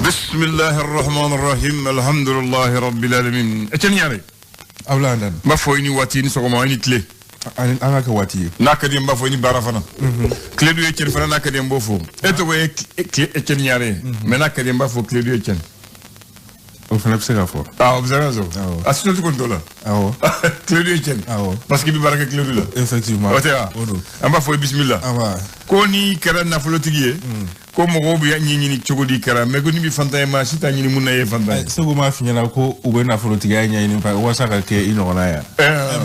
Bismillahi arrahmani arrahim, alhamdulillahi rabbil alamin. Etienne Niaré. Awla andan. N b'a fɔ i ni waati, ni sɔgɔma, i ni tile. An ka kɛ waati ye. N'a ka di n b'a fɔ i ni baara fana. Tiledu Etienne fana n'a ka di n b'o fɔ. E tɔgɔ ye Etienne Niaré. Mais n'a ka di n b'a fɔ Tiledu Etienne. O fana bɛ se ka fɔ. Ah, o bɛ se ka sɔrɔ. A sinɔ kɔni t'o la. Awɔ. Tiledu Etienne. Awɔ. Parce que i bɛ baara kɛ Tiledu la. Effectivement. O tɛ wa? O don. An b'a fɔ i bisimila. Awa. Ko n'i kɛra nafolotigi ye, ko mɔgɔw bɛ ɲɛɲini cogo di kɛra, mais ko n'i bɛ fantan ye, maa si t'a ɲini mun na i ye fantan ye. Segu m'a f'i ɲɛna ko u bɛ nafolotigiya ɲɛɲini walasa ka kɛ i ɲɔgɔnna ye.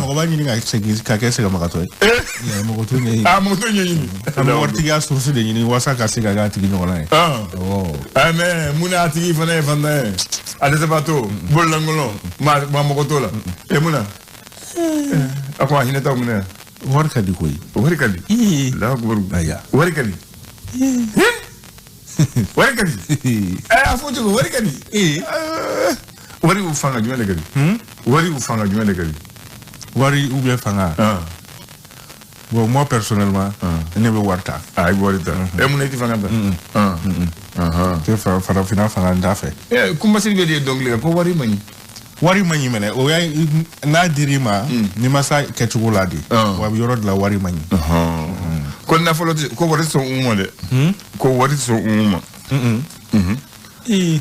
Mɔgɔ b'a ɲini ka segin ka kɛ sɛgɛnbagatɔ ye. Mɔgɔ t'o ɲɛɲini. Ah, mɔgɔ t'o ɲɛɲini. An bɛ waritigiya source de ɲini walasa ka se ka kɛ a tigi ɲɔgɔnna ye. Awɔ. Mais mun na a tigi fana ye fantan ye? A dɛsɛbaatɔ, bololankolon, maa mɔgɔ t'o la. E mun na? A ko a hinɛ t'aw minɛ yan. Wari ka di koyi. Wari ka di. Allahu akbar. Ayiwa. Wari ka di. Wari ka di. A fɔ cogo wari ka di. Wari u fanga jumɛn de ka di? Wari u fanga jumɛn de ka di? Wari ou bien fanga? Bon, moi personnellement, ne bɛ wari ta. Ah, i bɛ wari ta. E mun na i tɛ fanga ta? Tɛ farafinna fanga n t'a fɛ. Kunmasiri bɛ de ye dɔnkili kan ko wari man ɲi. Wari man ɲi mɛnɛ, o y'a n'a dir'i ma, n'i ma s'a kɛcogo la de, wa a bɛ yɔrɔ de la wari man ɲi. Ko nafolo tɛ, ko wari tɛ sɔn un ma dɛ. Ko wari tɛ sɔn un ma.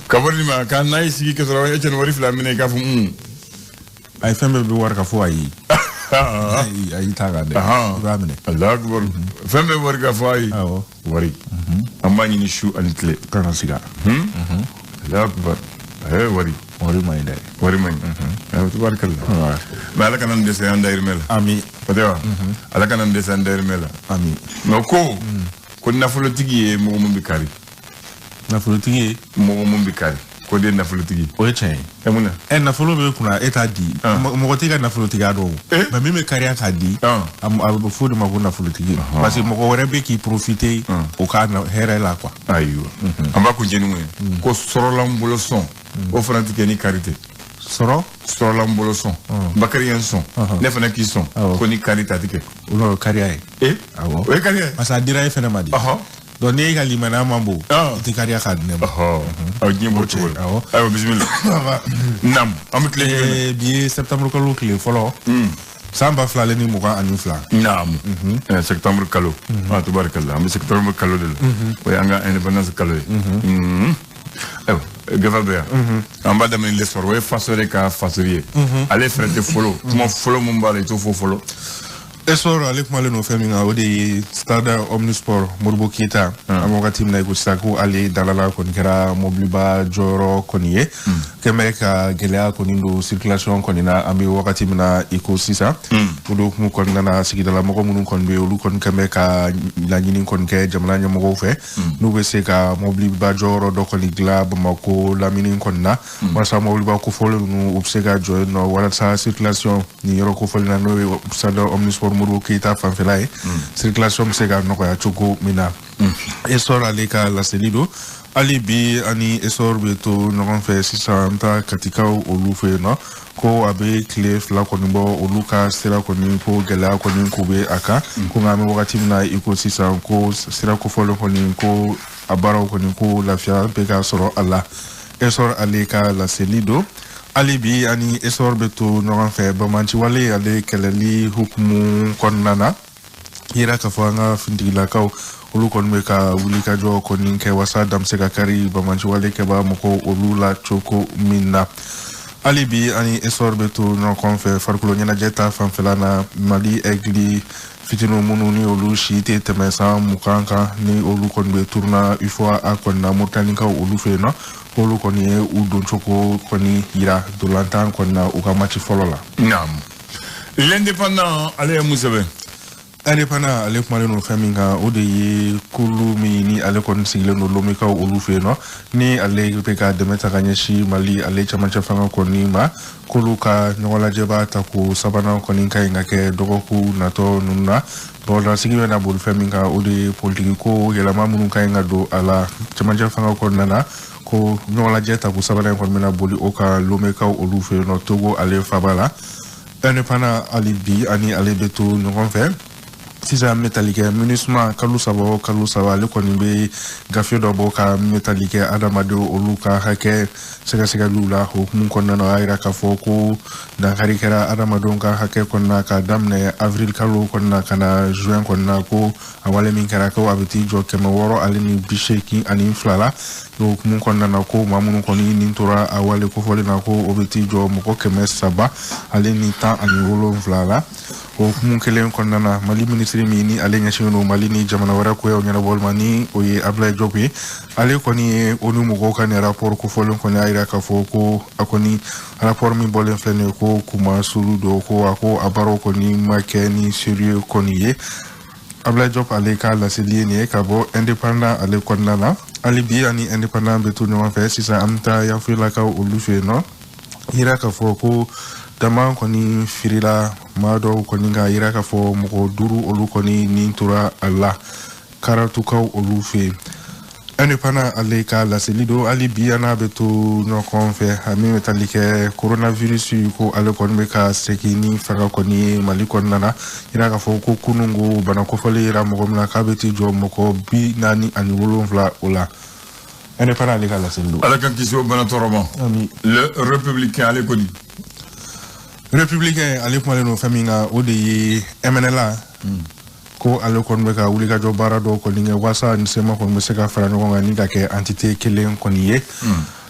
Ka wari di ma k'a n'a y'i sigi ka sɔrɔ e cɛ ni wari fila minɛ i k'a fɔ un. Ayi, fɛn bɛɛ bɛ wari ka fɔ ayi. Ayi, ayi t'a kan dɛ. I b'a minɛ. Allahu akbar. Fɛn bɛɛ wari ka fɔ ayi. Awɔ. Wari. An b'a ɲini su ani tile. Kana siga. Allahu akbar. Wari. Wari man ɲi dɛ. Wari man ɲi. Ayiwa, tabarikalla. Mais Ala kana n dɛsɛ an dayirimɛ la. Ami. O tɛ wa? Ala kana n dɛsɛ an dayirimɛ la. Ami. Mais ko nafolotigi ye mɔgɔ mun bɛ kari. Nafolotigi ye? Mɔgɔ mun bɛ kari. Ko de ye nafolotigi. O ye tiɲɛ ye. E mun na? Nafolo bɛ kunna e t'a di. Mɔgɔ t'i ka nafolotigiya dɔn o. Mais min bɛ kariya k'a di, a bɛ fɔ o de ma ko nafolotigi. Parce que mɔgɔ wɛrɛ bɛ k'i profiter o ka hɛrɛ la quoi. Ayiwa. An b'a kuncɛ ni mun ye? Ko sɔrɔlan bolo sɔn. O fana tɛ kɛ ni kari tɛ. Sɔrɔ? Sɔrɔlan bolo sɔn. Bakari ye n sɔn. Ne fana k'i sɔn. Ko ni kari ta tɛ kɛ. O ye kariya ye. Awɔ. O ye kariya ye. Parce que a dira e fana ma de. Donc n'e ka limaniya man bon, i tɛ kariya k'a di ne ma. Aw diɲɛ b'o cogo la. Ayiwa, bisimila. Naam, an bɛ tile jumɛn na? Bi ye septembre kalo tile fɔlɔ. San 2022. Naam. Septembre kalo. Ah, tabarikalla, an bɛ septembre kalo de la. O y'an ka indépendance kalo ye. Ayiwa, gafe bɛ yan. An b'a daminɛ l'essor, o ye fasori ka fasori ye. Ale fɛnɛ tɛ fɔlɔ. Kuma fɔlɔ mun b'a la, i t'o fɔ fɔlɔ. Essor ale kumalen don fɛn min kan, o de ye stade Omnisport Modibo Keyita. An bɛ wagati min na i ko sisan ko ale dalala kɔni kɛra mobiliba jɔyɔrɔ kɔni ye. Kɛmɛ ka gɛlɛya kɔni don circulation kɔni na an bɛ wagati min na i ko sisan. O de hukumu kɔnɔna na sigidala mɔgɔ minnu kɔni bɛ yen, olu kɔni kɛmɛ ka laɲini kɔni kɛ jamana ɲɛmɔgɔw fɛ. N'u bɛ se ka mobiliba jɔyɔrɔ dɔ kɔni dilan Bamakɔ lamini kɔni na. Walasa mobiliba kofɔlen ninnu u bɛ se ka jɔ yen nɔ walasa circulation nin yɔrɔ kofɔlen na n'o ye stade Omnisport Modibo Keyita fanfɛla ye. Circulation bɛ se ka nɔgɔya cogo min na. Essor ale ka laseli don. Hali bi ani Essor bɛ to ɲɔgɔn fɛ sisan, an bɛ taa Katikaw olu fɛ yen nɔ. Ko a bɛ tile fila kɔni bɔ olu ka sira kɔni ko gɛlɛya kɔni k'u bɛ a kan. Ko nka an bɛ wagati min na i ko sisan ko sira kofɔlen kɔni ko a baaraw kɔni ko lafiya bɛ ka sɔrɔ a la. Essor ale ka laseli don. Hali bi ani Essor bɛ to ɲɔgɔn fɛ bamanciwale ale kɛlɛli hukumu kɔnɔna na. Yira k'a fɔ an ka finitigilakaw olu kɔni bɛ ka wulikajɔ kɔni kɛ walasa dan bɛ se ka kari bamanciwale kɛbaa mɔgɔw olu la cogo min na. Hali bi ani Essor bɛ to ɲɔgɔn fɛ farikolo ɲɛnajɛ ta fanfɛla na Mali Aigle fitininw minnu ni olu si tɛ tɛmɛ san 20 kan ni olu kɔni bɛ tournoi UFOA A kɔni na Moritanikaw olu fɛ yen nɔ. Olu kɔni ye u doncogo kɔni yira dolantan kɔni na u ka match fɔlɔ la. Naam. L'indépendant ale ye mun sɛbɛn? Indépendant ale kumalen don fɛn min kan, o de ye kulu min ni ale kɔni sigilen don Lomikaw olu fɛ yen nɔ, ni ale bɛ ka dɛmɛ ta ka ɲɛsin Mali ale camancɛ fanga kɔni ma, k'olu ka ɲɔgɔnlajɛba tako sabanan kɔni ka ɲi ka kɛ dɔgɔkun natɔ ninnu na. Bɔrɔdansigi bɛna boli fɛn min kan, o de ye politiki ko yɛlɛma minnu ka ɲi ka don a la camancɛ fanga kɔnɔna na, ko ɲɔgɔnlajɛ tako sabanan kɔni bɛna boli o kan Lomekaw olu fɛ yen nɔ Togo ale faba la. Indépendant hali bi ani ale bɛ to ɲɔgɔn fɛ. Sisan an bɛ tali kɛ MINUSMA kalo 3 o kalo 3 ale kɔni bɛ gafe dɔ bɔ ka min bɛ tali kɛ adamadenw olu ka hakɛ sɛgɛsɛgɛliw la. O hukumu kɔnɔna na, o y'a yira k'a fɔ ko dankari kɛra adamadenw ka hakɛ kɔnɔna k'a daminɛ avril kalo kɔnɔna ka na juin kɔnɔna, ko a wale min kɛra ko a bɛ t'i jɔ 682 la. O hukumu kɔnɔna na, ko maa minnu kɔni nin tora a wale kofɔlen na, ko o bɛ t'i jɔ mɔgɔ 317 la. O hukumu kelen kɔnɔna na, Mali minisiri min ni ale ɲɛsinnen don Mali ni jamana wɛrɛ koyaw ɲɛnabɔli ma, ni o ye Abdoulaye Diop ye, ale kɔni ye ONU mɔgɔw ka nin rapport kofɔlen kɔni y'a yira k'a fɔ ko a kɔni rapport min bɔlen filɛ nin ye, ko kuma sulu don, ko a ko a baaraw kɔni ma kɛ ni sérieux kɔni ye. Abdoulaye Diop ale ka laseli ye nin ye ka bɔ Indépendant ale kɔnɔna na. Hali bi ani Indépendant bɛ to ɲɔgɔn fɛ. Sisan an bɛ taa Yanfolilakaw olu fɛ yen nɔ, yira k'a fɔ ko dama kɔni firila maa dɔw kɔni ka yira k'a fɔ mɔgɔ 5 olu kɔni nin tora a la Karatukaw olu fɛ yen. Indépendant ale ka laseli don. Hali bi an n'a bɛ to ɲɔgɔn fɛ, a min bɛ tali kɛ coronavirus, ko ale kɔni bɛ ka segin ni fanga kɔni ye Mali kɔnɔna na. Yira k'a fɔ ko kununko bana kofɔlen yira mɔgɔ min na k'a bɛ t'i jɔ mɔgɔ 47 o la. Indépendant ale ka laseli don. Ala k'an kisi o bana tɔɔrɔ ma. Le Républicain ale ko di? Républicain ale kumalen don fɛn min kan, o de ye MNLA, ko ale kɔni bɛ ka wulikajɔ baara dɔw kɔni kɛ walasa ni CMA kɔni bɛ se ka fara ɲɔgɔn kan ni ka kɛ entité kelen kɔni ye.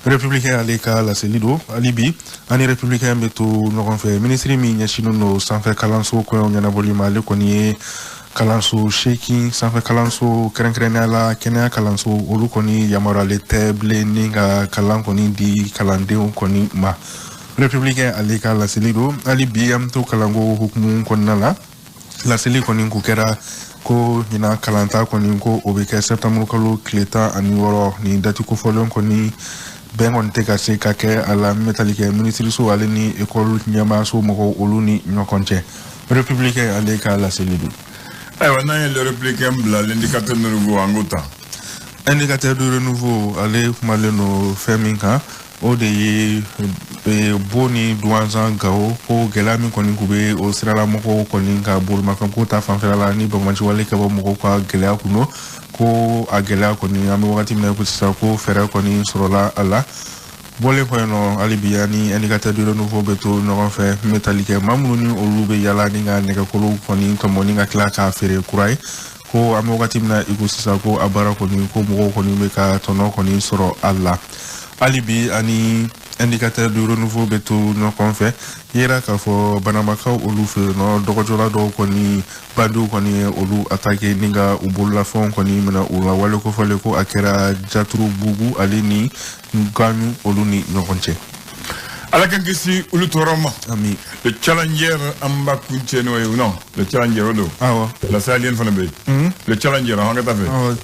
Républicain ale ka laseli don. Hali bi ani Républicain bɛ to ɲɔgɔn fɛ. Minisiri min ɲɛsinnen don sanfɛ kalanso koɲɛw ɲɛnabɔli ma, ale kɔni ye kalanso 8 sanfɛ kalanso, kɛrɛnkɛrɛnnenya la kɛnɛya kalanso, olu kɔni yamaruyalen tɛ bilen ni ka kalan kɔni di kalandenw kɔni ma. Républicain ale ka laseli don. Hali bi an bɛ to kalanko hukumu kɔnɔna la. Laseli kɔni ko kɛra ko ɲinan kalanta kɔni ko o bɛ kɛ septembre kalo tile 16. Nin dati kofɔlen kɔni bɛn kɔni tɛ ka se ka kɛ a la min bɛ tali kɛ minisiriso ale ni ekɔli ɲɛmaayaso mɔgɔw olu ni ɲɔgɔn cɛ. Républicain ale ka laseli don. Ayiwa, n'an ye Le Républicain bila, L'Indicateur de Renouveau an k'o ta. Indicateur de Renouveau ale kumalen don fɛn min kan, o de ye Bo ni Duwanzan Gawo, ko gɛlɛya min kɔni tun bɛ o siralamɔgɔw kɔni ka bolimafɛnko ta fanfɛla la ni banbaanci wale ka bɔ mɔgɔw ka gɛlɛya kun don, ko a gɛlɛya kɔni an bɛ wagati min na ko sisan ko fɛɛrɛ kɔni sɔrɔla a la. Bɔlen kɔ yen nɔ, hali bi ani Indicateur de Renouveau bɛ to ɲɔgɔn fɛ. N bɛ tali kɛ maa minnu ni olu bɛ yala ni ka nɛgɛkolo kɔni tɔmɔ ni ka tila k'a feere kura ye, ko an bɛ wagati min na i ko sisan ko a baara kɔni ko mɔgɔw kɔni bɛ ka tɔnɔ kɔni sɔrɔ a la. Hali bi ani Indicateur du Renouveau bɛ to ɲɔgɔn fɛ. Yera k'a fɔ Banamakaw olu fɛ yen nɔ, dɔgɔjɔla dɔw kɔni bandiw kɔni ye olu attaqué ni ka u bololafɛnw kɔni minɛ u la. Wale kofɔlen ko a kɛra Jaturubugu ale ni Gaɲu olu ni ɲɔgɔn cɛ. Ala k'an kisi olu tɔɔrɔ ma. Ami. Le Challenger an b'a kuncɛ n'o ye, non, Le Challenger o don. Awɔ. La Sahélienne fana bɛ yen. Le Challenger an ka taa fɛ. Awɔ.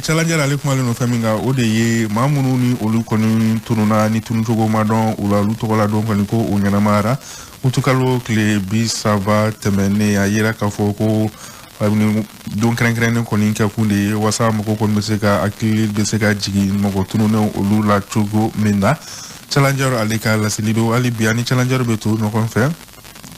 Challenger ale kumalen don fɛn min kan, o de ye maa minnu ni olu kɔni tununna ni tununcogo ma dɔn u la, olu tɔgɔ la dɔn kɔni ko o ɲɛnamayara utukalo tile 30 tɛmɛnen. A yira k'a fɔ ko don kɛrɛnkɛrɛnnen kɔni kɛ kun de ye walasa mɔgɔw kɔni bɛ se ka hakili bɛ se ka jigin mɔgɔ tununnenw olu la cogo min na. Challenger ale ka laseli don. Hali bi ani Challenger bɛ to ɲɔgɔn fɛ.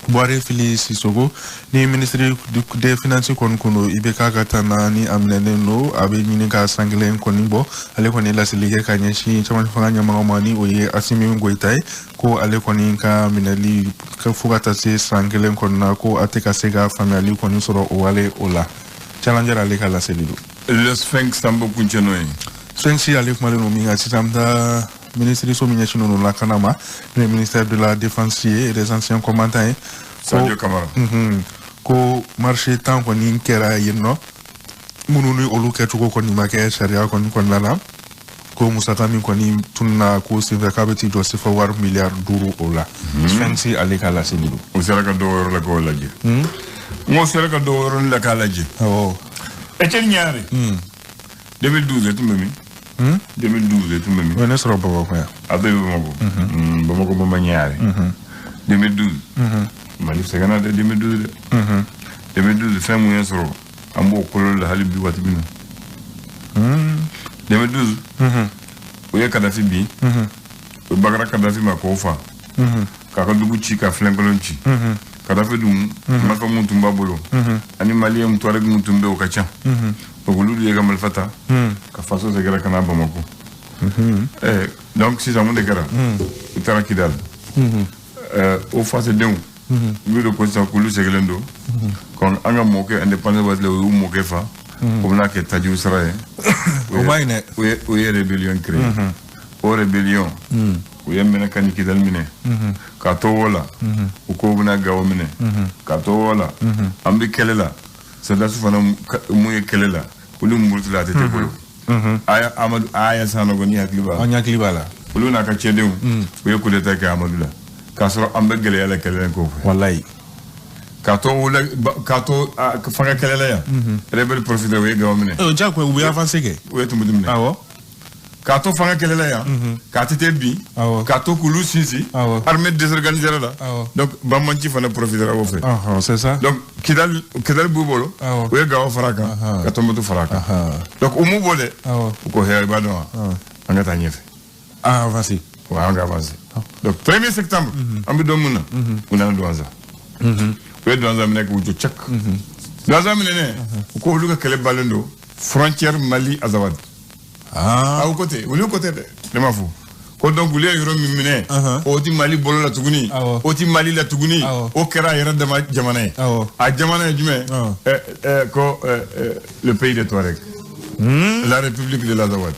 Buware Fili Sisogo ni ministre des Finances kɔni kun don IBK ka taa na ni a minɛnen don, a bɛ ɲini ka san kelen kɔni bɔ. Ale kɔni laseli kɛ ka ɲɛsin cɛmancɛ fanga ɲɛmɔgɔ ma, ni o ye Asimi Goyita ye, ko ale kɔni ka minɛli fo ka taa se san kelen kɔni na, ko a tɛ ka se ka faamuyali kɔni sɔrɔ o wale o la. Challenger ale ka laseli don. Le Sphinx an b'o kuncɛ n'o ye. Sphinx ale kumalen don min kan, sisan an bɛ taa minisiri so min ɲɛsinnen don lakana ma, n'o ye ministère de la Défense ye et des Anciens Combattants ye. Sadio Camara. Ko marché 10 kɔni kɛra yen nɔ, minnu ni olu kɛcogo kɔni ma kɛ sariya kɔni kɔnɔna la, ko musaka min kɔni tununa ko senfɛ k'a bɛ t'i jɔ sefa wari miliyari 5 o la. Sphinx ale ka laseli don. O sera ka dɔw yɔrɔ la k'o lajɛ. N ko sera ka dɔw yɔrɔ la k'a lajɛ. Awɔ. Etienne Ɲare. 2012 e tun bɛ min? 2012 e tun bɛ min? O ye ne sɔrɔ Bamakɔ yan. A bɛɛ bɛ Bamakɔ. Bamakɔ Bamba Ɲare. 2012. Mali sɛgɛnna dɛ 2012 dɛ. 2012 fɛn mun ye sɔrɔ an b'o kolo la hali bi waati min na. 2012. O ye Kadafi bin. O bagara Kadafi ma k'o fa. K'a ka dugu ci ka filenkolon ci. Kadafi dun marifa mun tun b'a bolo ani maliyɛn tuareg mun tun bɛ o ka ca donc olu de ye ka marifa ta ka faso sɛgɛrɛ ka na Bamako. Donc sisan mun de kɛra? U taara Kidal. O fasodenw olu de ko sisan k'olu sɛgɛlen don an ka mɔkɛ indépendance waati la u y'u mɔkɛ fa o bɛna kɛ tajiw sara ye. O ma ɲi dɛ. U ye rébellion créé. O rébellion u ye minɛ ka ni Kidal minɛ k'a to o la u ko u bɛna Gawo minɛ k'a to o la an bɛ kɛlɛ la sɔrɔdasiw fana mun ye kɛlɛ la olu murutila a tɛ bolo. Aya Amadu Aya Sanogo ni hakili b'a la. An hakili b'a la. Olu n'a ka cɛdenw u ye coup d'état kɛ Amadu la k'a sɔrɔ an bɛ gɛlɛya la kɛlɛ in kɔfɛ. Walayi. K'a to k'a to fanga kɛlɛ la yan. Rebelle profité u ye Gawo minɛ. O diyagoya u bɛ avancer kɛ. U ye Tumutu minɛ. Awɔ. K'a to fanga kɛlɛ la yan. K'a ATT bin. Awɔ. K'a to k'olu sinsin. Awɔ. Armée désorganisée la. Awɔ. Donc banbanci fana profitera o fɛ. Ɔhɔn, c'est ça. Donc Kidal b'u bolo. Awɔ. U ye Gawo fara a kan. Ka Tɔnbukutu fara a kan. Donc u m'u bɔ dɛ. Awɔ. U ko hɛrɛ b'a dɔn wa. An ka taa ɲɛfɛ. Ah, avancer. Ouais, an ka avancer. Donc 1er septembre. An bɛ don mun na. U nana Douentza. U ye Douentza minɛ k'u jɔ cak. Douentza minɛnen. U ko olu ka kɛlɛ balen don frontière Mali Azawad. Ah. Aw ko ten olu ko tɛ dɛ ne m'a fɔ ko donc olu ye yɔrɔ min minɛ o ti Mali bolo la tuguni o ti Mali la tuguni o kɛra a yɛrɛ dama jamana ye a jamana ye jumɛn ko le pays des Touaregs, la République de l'Azawad.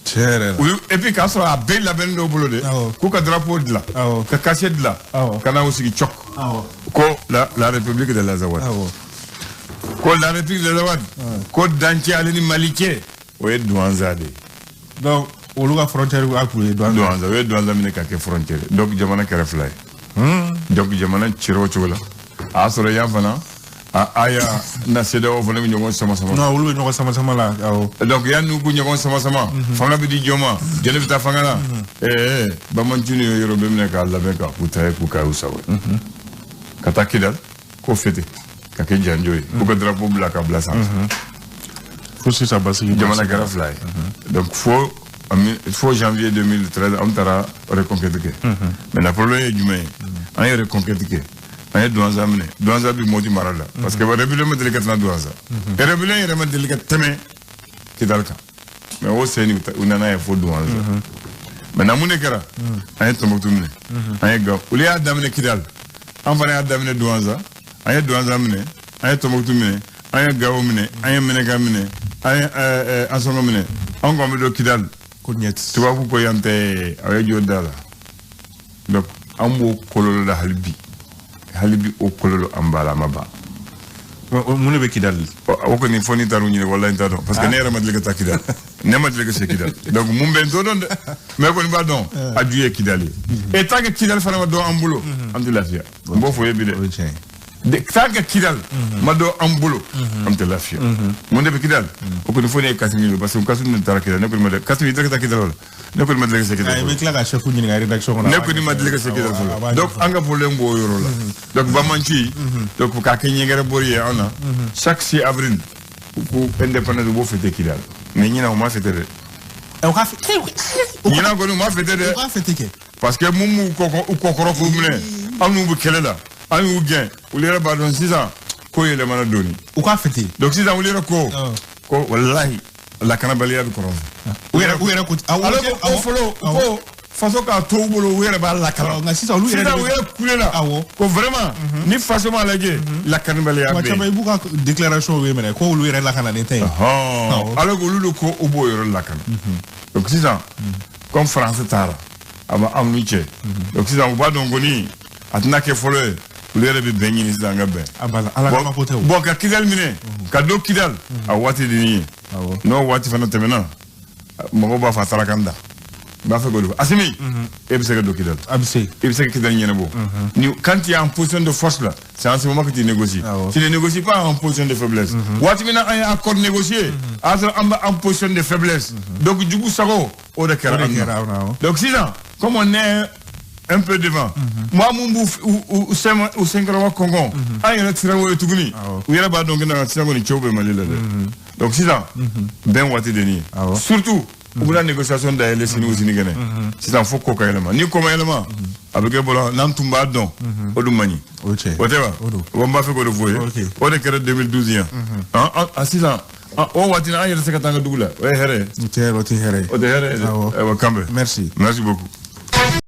Tiɲɛ yɛrɛ la. Et puis k'a sɔrɔ a bɛɛ labɛnnen dɔw bolo de k'u ka drapeau dilan ka cachet dilan ka na o sigi cɔk ko la République de l'Azawad ko la République de l'Azawad ko dancɛ ale ni Mali cɛ o ye Douentza de ye. Donc olu ka frontière a kun ye Douentza. Douentza o ye Douentza minɛ ka kɛ frontière donc jamana kɛra fila ye. Donc jamana cira o cogo la a y'a sɔrɔ yan fana a aya na CEDEAO fana bɛ ɲɔgɔn sama sama. Non olu bɛ ɲɔgɔn sama sama la awɔ. Donc yan n'u k'u ɲɔgɔn sama sama. Fanga bɛ di jɔn ma jɔnni bɛ taa fanga la. Bamancini ye yɔrɔ bɛɛ minɛ k'a labɛn k'a k'u ta ye k'u k'a y'u sago ye. Ka taa Kidal k'o fêter ka kɛ janjo ye k'u ka drapeau bila ka bila sanfɛ. Fo sisan basigi jamana kɛra fila ye. Donc fo janvier 2013 an taara reconquête kɛ. Maintenant problème ye jumɛn ye? An ye reconquête kɛ an ye Douentza minɛ. Douentza bi Moti mara la parce que rébellion ma deli ka tɛmɛ Douentza. Rébellion yɛrɛ ma deli ka tɛmɛ Kidal kan mais o sen u nana ye fo Douentza. Maintenant mun de kɛra? An ye Tombouctou minɛ. An ye Gawo olu y'a daminɛ Kidal an fana y'a daminɛ Douentza an ye Douentza minɛ an ye Tombouctou minɛ an ye Gawo minɛ an ye Meneka minɛ an ye Ansongo minɛ an ko an bɛ don Kidal ko ɲɛ tubabu ko yan tɛ a ye jɔ da la. Donc an b'o kɔlɔlɔ la hali bi o kɔlɔlɔ an b'a la a ma ban. Mun de bɛ Kidal? O kɔni fo ni taar'u ɲini walahi n t'a dɔn parce que ne yɛrɛ ma deli ka taa Kidal ne ma deli ka se Kidal donc mun bɛ n t'o dɔn dɛ mais kɔni b'a dɔn a ju ye Kidal ye et tant que Kidal fana ma dɔn an bolo an tɛ lafiya n b'o fɔ ye bi dɛ. Tant que Kidal ma dɔn an bolo an tɛ lafiya. Mun de bɛ Kidal? O kɔni fo ne ye Kasimi parce que Kasimi taara Kidal ne kɔni ma deli Kasimi i tɛ ka taa Kidal la ne kɔni ma deli ka se Kidal. I bɛ tila ka chef ɲininka rédaction kɔnɔ. Ne kɔni ma deli ka se Kidal fɔlɔ donc an ka problème b'o yɔrɔ la. Donc Bamanci donc k'a kɛ ɲɛgɛrɛ bori ye an na chaque 6 avril ko indépendance u b'o fêter Kidal mais ɲinan u ma fêter dɛ. U ka fêter. Ɲinan kɔni u ma fêter dɛ. U ka fêter kɛ. Parce que mun b'u kɔkɔrɔ k'u minɛ an n'u bɛ kɛlɛ la. An y'u gɛn olu yɛrɛ b'a dɔn sisan ko yɛlɛmana dɔɔni. U k'a fêter. Donc sisan olu yɛrɛ ko ko walahi lakanabaliya bɛ kɔrɔn fɛ. U yɛrɛ ko ale ko fɔlɔ ko faso k'a to u bolo u yɛrɛ b'a lakana. Nka sisan olu yɛrɛ sisan u yɛrɛ kulela. Awɔ. Ko vraiment ni faso m'a lajɛ lakanabaliya bɛ yen. Tuma caman i b'u ka déclaration ye minɛ ko olu yɛrɛ lakananen tɛ yen. Alors que olu de ko u b'o yɔrɔ lakana. Donc sisan comme France taara a ma anw n'u cɛ. Donc sisan u b'a dɔn kɔni a tɛna kɛ fɔlɔ ye. Olu yɛrɛ bɛ bɛn ɲini sisan an ka bɛn. A b'a la ala kama ko tɛ o. Bon ka Kidal minɛ ka don Kidal a waati de nin ye. N'o waati fana tɛmɛna mɔgɔw b'a fɔ a taara kan da. N b'a fɛ k'o de fɔ Asimi e bɛ se ka don Kidal. A bɛ se. I bɛ se ka Kidal ɲɛnabɔ. Ni quand tu es en position de force là, c'est en ce moment que tu négocies. Tu ne négocies pas en position de faiblesse. Waati min na an ye accord négocier a y'a sɔrɔ an bɛ en position de faiblesse. Donc jugu sago o de kɛra an na. Donc sisan comme on est un peu devant. Moi, mun b'u u senkɔrɔma kɔngɔ an yɛrɛ siran o ye tuguni u yɛrɛ b'a dɔn ko sisan kɔni cɛw bɛ Mali la dɛ. Donc sisan bɛn waati de nin ye. Surtout u bɛna négociation dayɛlɛ sini o sinikɛnɛ. Sisan fo ko ka yɛlɛma ni ko ma yɛlɛma A bɛ kɛ bolo n'an tun b'a dɔn, o dun man ɲi. O tiɲɛ. O tɛ wa? O don. Wa n b'a fɛ k'o de fɔ ye. O de kɛra 2012 yan. A sisan, o waati la, an yɛrɛ tɛ se ka taa an ka dugu la. O ye hɛrɛ ye? O tɛ hɛrɛ ye. O tɛ hɛrɛ ye dɛ. Awɔ. Ayiwa, kan bɛn. Merci. Merci beaucoup.